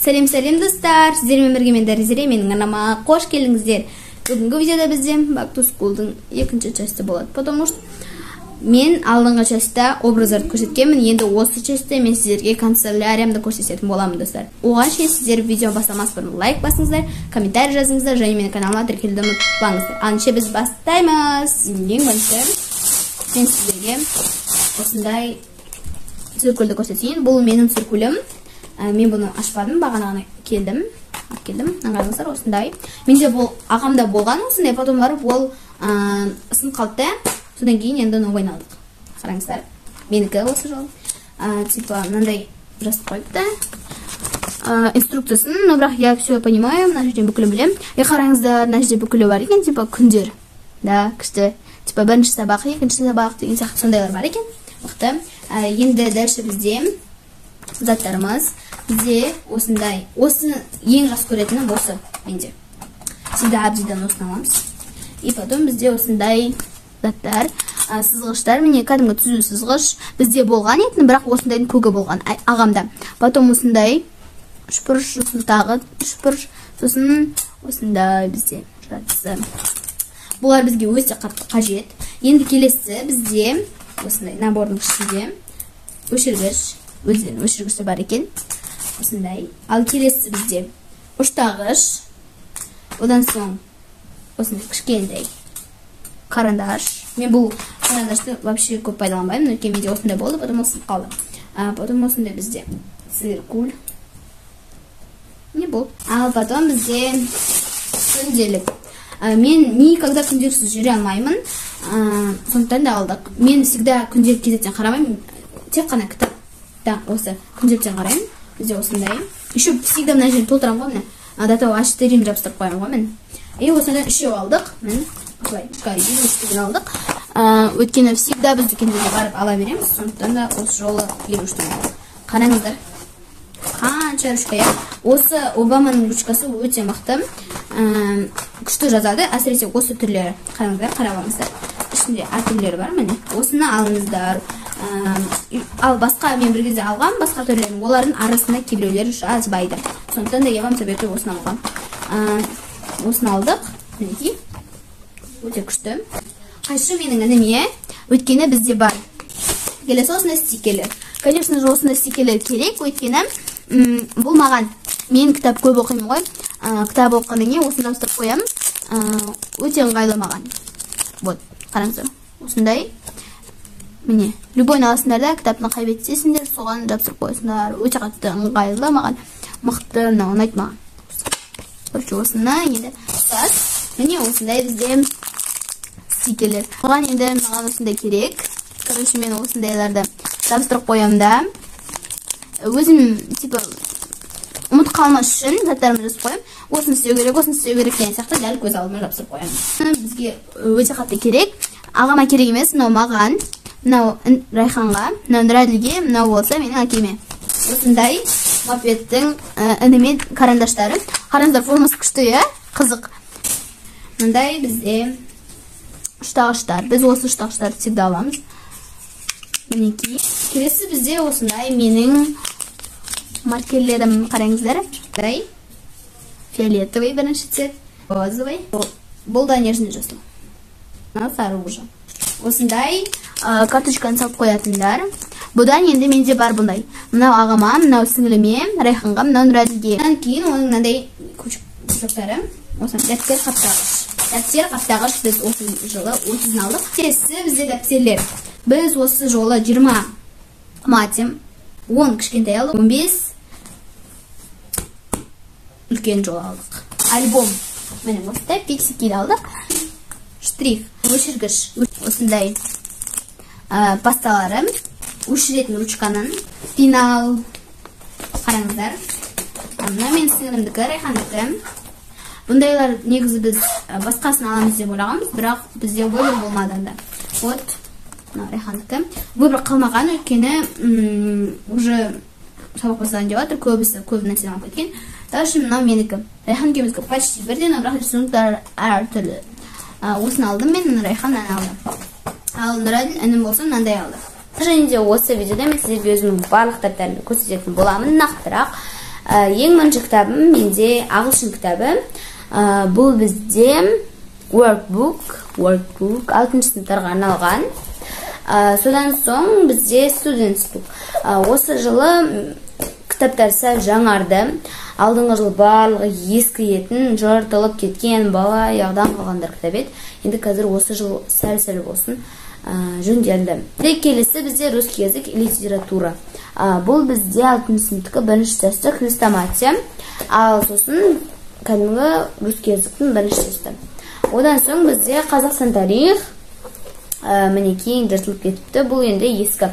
Сәлем, сәлем, достар! Сіздермен бірге мен, Дәрізере. Менің арнама қош келдіңіздер. Бүгінгі видеода бізде Back to School'дың екінші часті болады. Потому что мен алдыңғы частьта образдарды көрсеткенмін, енді осы частьта мен сіздерге канцеляриямды көрсететін боламын, достар. Оған шейін сіздер видео бастамас бұрын лайк басыңыздар, комментарий жазыңыздар және менің каналыма тіркелуді ұмытпаңыздар. Ал ендеше біз бастаймыз. Ең бірінші мен сіздерге осындай циркульді көрсетейін. Бұл менің циркулім. Мен бұны ашпадым, бағана ғана келдім, алып келдім. Қараңыздар, осындай. Менде бұл ағамда болған осындай, потом барып ол сынып қалды да, содан кейін енді новыйын алдық. Қараңыздар, менікі осы жолы. Типа мынандай жазып қойыпты инструкциясын, но бірақ я все понимаю, мына жерден бүкілін білемін. И қараңыздар, мына жерде бүкілі бар екен, типа күндер. Да, күшті. Типа бірінші сабақ, екінші сабақ деген сияқты сондайлар бар екен. Мықты. Енді дальше бізде заттарымыз. Бізде осындай, осы ең жақсы көретінім осы менде. Всегда Абдидан осыны аламыз. И потом бізде осындай заттар, сызғыштар, міне, кәдімгі түзу сызғыш бізде болған етін, бірақ осындайдың көгі болған ағамда. Потом осындай үшбұрыш, сосын тағы үшбұрыш, сосын осындай бізде жартысы. Бұлар бізге өте қатты қажет. Енді келесі бізде осындай набордың ішінде өшіргіш, өздерінің өшіргіші бар екен. Осындай. Ал келесі бізде ұштағыш. Одан соң осындай кішкентай карандаш. Мен бұл карандашты вообще көп пайдаланбаймын, өйткені менде осындай болды, потом ол сынып қалды. Потом осындай бізде циркуль. Не болды. Ал потом бізде күнделік. Мен никогда күнделіксіз жүре алмаймын. Сондықтан да алдық. Мен всегда күнделік кезектен қарамаймын, тек қана кітапта осы күнделіктен қараймын. Бізде осындай. Еще всегда мына жерін толтырамын ғой, міне. До того А4 жабыстырып қоямын ғой мен. И осыдан үшеу алдық. Міне, осылай, елу үштігін алдық. Өйткені всегда біз дүкендерге барып ала береміз, сондықтан да осы жолы 53 алдық. Қараңыздар, қанша ручка, иә? Осы Обаманың ручкасы өте мықты. Күшті жазады, әсіресе осы түрлері. Қараңыздар, қарап алыңыздар. Ішінде әр түрлері бар, міне. Осыны алыңыздар. Ал басқа мен бір кезде алғам, басқа түрлерін, олардың арасында кейбіреулері жазбайды. Сондықтан да я вам советую осыны алуға. Осыны алдық. Мінекей. Өте күшті. Қайшы менің ініме, өйткені бізде бар. Келесі осындай стикерлер. Конечно же, осындай стикерлер керек, өйткені бұл маған, мен кітап көп оқимын ғой. Кітап оқығаннан кейін осыны жабыстырып қоямын. Өте ыңғайлы маған. Вот, қараңыздар. Осындай. Міне, любойын аласыңдар да, кітаптың қай бетіндесіңдер, соған жабыстырып қоясыңдар. Өте қатты ыңғайлы маған. Мықты, мынау ұнайды маған. Короче, осыны енді ұстаз. Міне, осындай бізде стикерлер. Оған енді маған осындай керек. Короче, мен осындайларды жабыстырып қоямын да. Өзім, типа, ұмытып қалмас үшін заттарымды жазып қоямын. Осыны істеу керек, осыны істеу керек деген сияқты дәл көз алдыма жабыстырып қоямын. Бізге өте қатты керек. Ағама керек емес, мынау маған, мынау Райханға, мынау Нұрәділге, мынау болса менің әкеме. Осындай мопедтің ініме карандаштары. Қараңыздар, формасы күшті, иә? Қызық. Мындай бізде ұштағыштар. Біз осы ұштағыштарды всегда аламыз. Мінекей. Келесі бізде осындай менің маркерлерім, қараңыздар. Мындай фиолетовый бірінші цвет, розовый. Бұл да нежный жасыл. Мынау сары уже. Осындай карточканы салып қоятындар. Бұдан енді менде бар бұндай. Мынау ағама, мынау сіңіліме, Райханға, мынау Нұрәділге. Одан кейін оның мынандай крючоктары. Осы дәптер қаптағыш. Дәптер қаптағыш біз осы жылы 30-ын алдық. Келесі бізде дәптерлер. Біз осы жолы 20 матем, 10 кішкентай алдық, 15 үлкен жолы алдық. Альбом. Міне, осындай фиксикиді алдық. Штрих, өшіргіш, осындай пасталары, өшіретін ручканың, пенал. Қараңыздар. Мына менің сіңілімдікі, Райхандікі. Бұндайлар негізі біз басқасын аламыз деп ойлағанбыз, бірақ бізде выбор болмады анда. Вот, мына Райхандікі. Выбор қалмаған, өйткені уже сабақ басталайын деп жатыр, көбісі көп нәрсені алып кеткен. Дальше мынау менікі. Райхан екеуміздікі почти бірдей, но бірақ рисунктар әртүрлі. Осыны алдым мен, Райхан мынаны алды. Ал Нұрәділ інім болса мынандай алды. Және де осы видеода мен сіздерге өзімнің барлық кітаптарымды көрсететін боламын нақтырақ. Ең бірінші кітабым менде ағылшын кітабы. Бұл бізде workbook 6-шы сыныптарға арналған. Содан соң бізде students book. Осы жылы кітаптар сәл жаңарды. Алдыңғы жыл барлығы ескі етін, жыртылып кеткен, баяғыдан қалғандар кітап еді. Енді қазір осы жыл сәл-сәл болсын жөнделді. Келесі бізде русский язык и литература. Бұл бізде 6-шы сыныптікі бірінші тесті, хрестоматия. Ал сосын кәдімгі русский языктың бірінші тесті. Одан соң бізде Қазақстан тарих. Мінекей жыртылып кетіпті. Бұл енді ескі.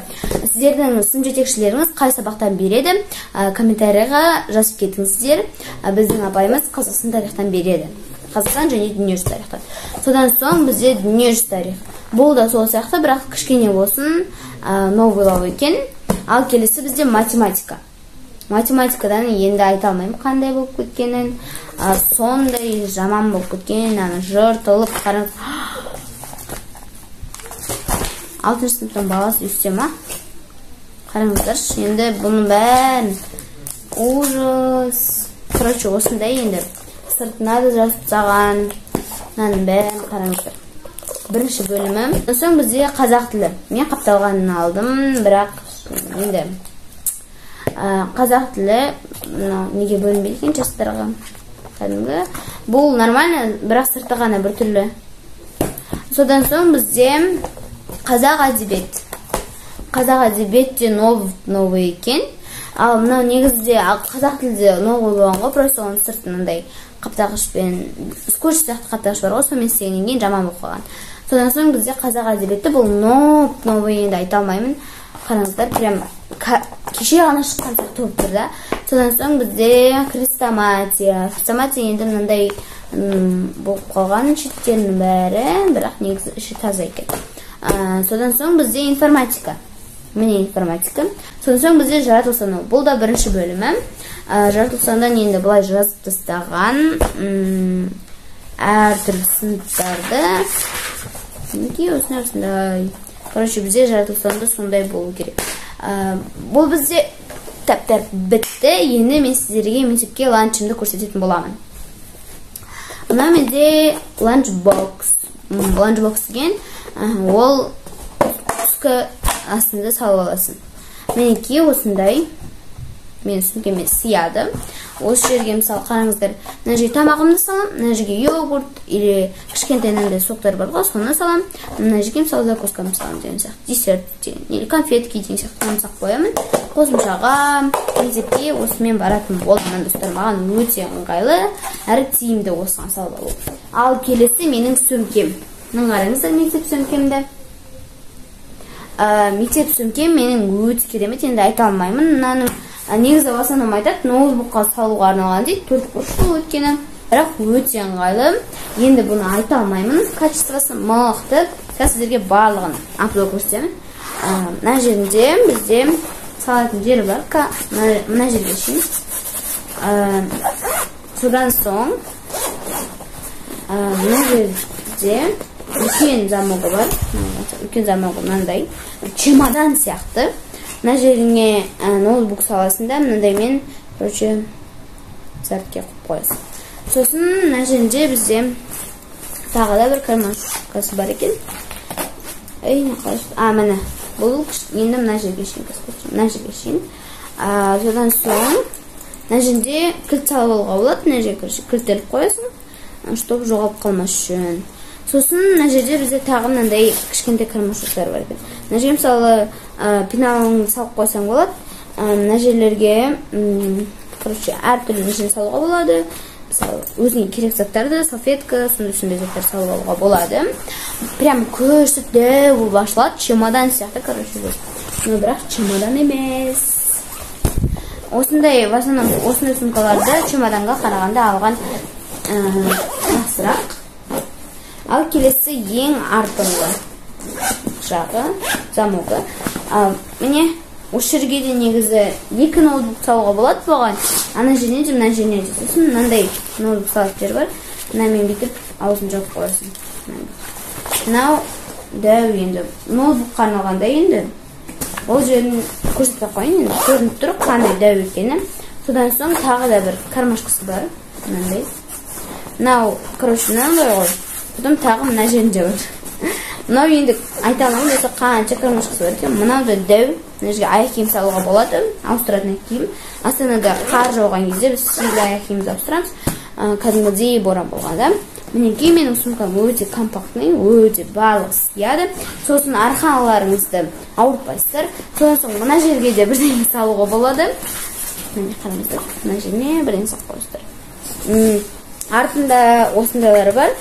Сіздердің сынып жетекшілеріңіз қай сабақтан береді? Комментарийға жазып кетіңіздер. Біздің апайымыз Қазақстан тарихтан береді. Қазақстан және дүниежүзі тарихтан. Содан соң бізде дүниежүзі тарих. Бұл да сол сияқты, бірақ кішкене болсын, новыйлау екен. Ал келесі бізде математика. Математикадан енді айта алмаймын қандай болып кеткенін. Сондай жаман болып кеткен, ана жыртылып қараңыз. 6-шы сыныптың баласы өссе ма? Қараңыздаршы, енді бұның бәрін ужас. Короче, осындай енді сыртына да жазып тастаған. Мынаның бәрін қараңыздар. Бірінші бөлімі. Одан соң бізде қазақ тілі. Мен қапталғанын алдым, бірақ енді қазақ тілі мынау неге бөлінбейді екен жастарға? Кәдімгі. Бұл нормально, бірақ сырты ғана біртүрлі. Содан соң бізде қазақ әдебиет. Қазақ әдебиет те новый екен. Ал мынау негізінде қазақ тілде новый болған ғой, просто оның сырты мынандай қаптағышпен, скотч сияқты қаптағыш бар ғой, сонымен істегеннен кейін жаман болып қалған. Содан соң бізде қазақ әдебиеті бұл новый енді айта алмаймын. Қараңыздар, прям кеше ғана шыққан сияқты болып тұр да. Содан соң бізде хрестоматия. Хрестоматия енді мынандай болып қалған шеттерінің бәрі, бірақ негізі іші таза екен. Содан соң бізде информатика. Міне информатика. Содан соң бізде жаратылыстану. Бұл да бірінші бөлімі. Жаратылыстанудан енді былай жазып тастаған әртүрлі сыныптарды. Мінекей осындай осындай. Короче, бізде жаратылыстануда сондай болу керек. Бұл бізде кітаптар бітті. Енді мен сіздерге мектепке ланчымды көрсететін боламын. Мына менде ланчбокс. Ланчбокс деген ол түскі астында салып аласың. Мінекей осындай мен сөмкеме сияды. Осы жерге мысалы қараңыздар, мына жерге тамағымды саламын, мына жерге йогурт или кішкентай мынандай соктар бар ғой, соны саламын. Мына жерге мысалы закускамды саламын деген сияқты, десерт деген или конфетки деген сияқты салып қоямын. Қосымшаға мектепке осымен баратын боламын, достар. Маған өте ыңғайлы әрі тиімді осыған салып алу. Ал келесі менің сөмкем. Мына қараңыздар мектеп сөмкемді. Мектеп сөмкем менің өте керемет, енді айта алмаймын. Мынаның негізі в основном айтады, ноутбукқа салуға арналған дейді, төрт бұрышты өйткені, бірақ өте ыңғайлы. Енді бұны айта алмаймын, качествосы мықты. Қазір сіздерге барлығын обзор көрсетемін. Мына жерінде бізде салатын жері бар, мына жерге шейін. Содан соң мына жерде үлкен замогы бар. Үлкен замогы мынандай чемодан сияқты. Мына жеріне ноутбук саласың да, мынандаймен, короче, сәртке қойып қоясың. Сосын мына жерінде бізде тағы да бір кармашкасы бар екен. Ей, міне, бұл енді мына жерге шейін, мына жерге шейін. Содан соң мына жерде кілт салып алуға болады. Мына жерге, короче, кілт іліп қоясың, чтобы жоғалып қалмас үшін. Сосын мына жерде бізде тағы мынандай кішкентай кармашоктар бар екен. Мына жерге мысалы пеналыңды салып қойсаң болады. Мына жерлерге, короче, әртүрлі нәрсені салуға болады. Мысалы, өзіңе керек заттарды, салфетка, сондай заттар салып алуға болады. Прям күшті дәу болып ашылады, чемодан сияқты, короче, бұл. Но бірақ чемодан емес. Осындай, в основном, осындай сумкаларды чемоданға қарағанда алған жақсырақ. Ал келесі ең артыңғы жағы, замогы. Міне, осы жерге де негізі екі ноутбук салуға болады бұған. Ана жеріне де, мына жеріне де. Сосын мынандай ноутбук салатын жер бар. Мынамен бүйтіп аузын жауып қоясың. Мынау дәу енді ноутбукқа арналғанда енді ол жерін көрсете қояйын, енді көрініп тұр қандай дәу екені. Содан соң тағы да бір кармашкасы бар мынандай. Мынау, короче, мынандай ғой. Потом тағы мына жерінде бар. Мынау енді айта алмаймын, десе, қанша кармашкасы бар екен. Мынау да дәу. Мына жерге аяқ киім салуға болады, ауыстыратын аяқ киім. Астанада қар жауған кезде біз всегда аяқ киімімізді ауыстырамыз, кәдімгідей боран болғанда. Мінекей, менің сумкам өте компактный, өте барлығы сияды. Сосын арқаларыңызды ауыртпайсыздар. Содан соң мына жерге де бірдеңе салуға болады. Міне, қараңыздар, мына жеріне бірдеңе салып қоясыздар. Артында осындайлары бар,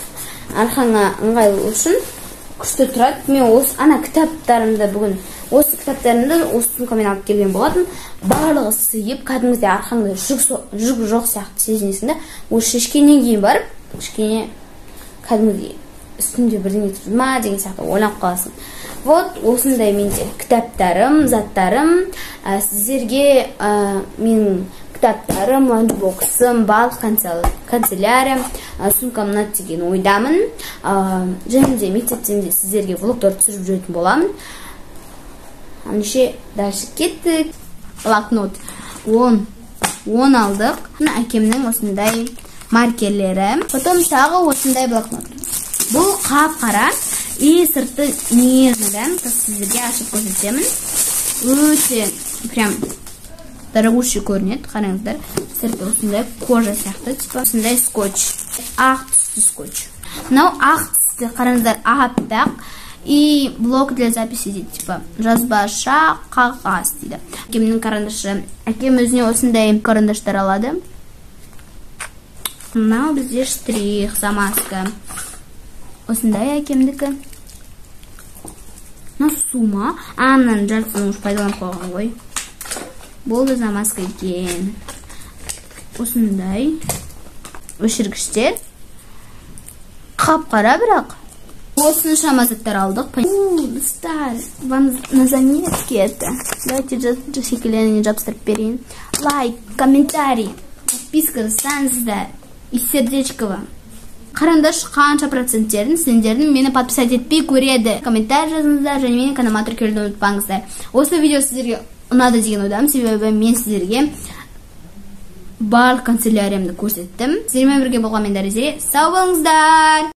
арқаңа ыңғайлы үшін күшті тұрады. Мен осы ана кітаптарымды, бүгін осы кітаптарымды осы сумкамен алып келген болатын. Барлығы сыйып, кәдімгідей арқаңда жүк жоқ сияқты сезінесің да. Осы шешкеннен кейін барып кішкене кәдімгідей үстімде бірдеңе тұр ма деген сияқты ойланып қаласың. Вот осындай менде кітаптарым, заттарым. Сіздерге менің кітаптарым, ланчбоксым, барлық канцеляриям, сумкам ұнады деген ойдамын. Және де мектептен де сіздерге влогтар түсіріп жүретін боламын. Ендеше, дальше кеттік. Блокнот 10 алдық. Мына әкемнің осындай маркерлері. Потом тағы осындай блокнот. Бұл қап қара и сырты нежный, да. Сіздерге ашып көрсетемін. Өте прям дорогущий көрінеді, қараңыздар. Сырты осындай кожа сияқты, типа осындай скотч, ақ түсті скотч. Мынау ақ түсті, қараңыздар, аппақ. И блок для записи дейді, типа жазбаша қағаз дейді. Әкемнің карандашы. Әкем өзіне осындай карандаштар алады. Мынау бізде штрих, замазка, осындай әкемдікі. Мынау су ма? А, мынаның жартысын уже пайдаланып қойған ғой. Болды, замазка екен. Осындай өшіргіштер, қап қара. Бірақ осыншама заттар алдық. Достар, вам на заметки это. Давайте шекелеріне жабыстырып берейін. Лайк, комментарий, подписка жасаңыздар и сердечко вам. Қараңдаршы, қанша проценттерін сендердің мені подписать етпей көреді. Комментарий жазыңыздар және менің каналыма тіркелуді ұмытпаңыздар. Осы видео сіздерге ұнады деген ойдамын, себебі мен сіздерге барлық канцеляриямды көрсеттім. Сіздермен бірге болған мен, Дәрізере. Сау болыңыздар!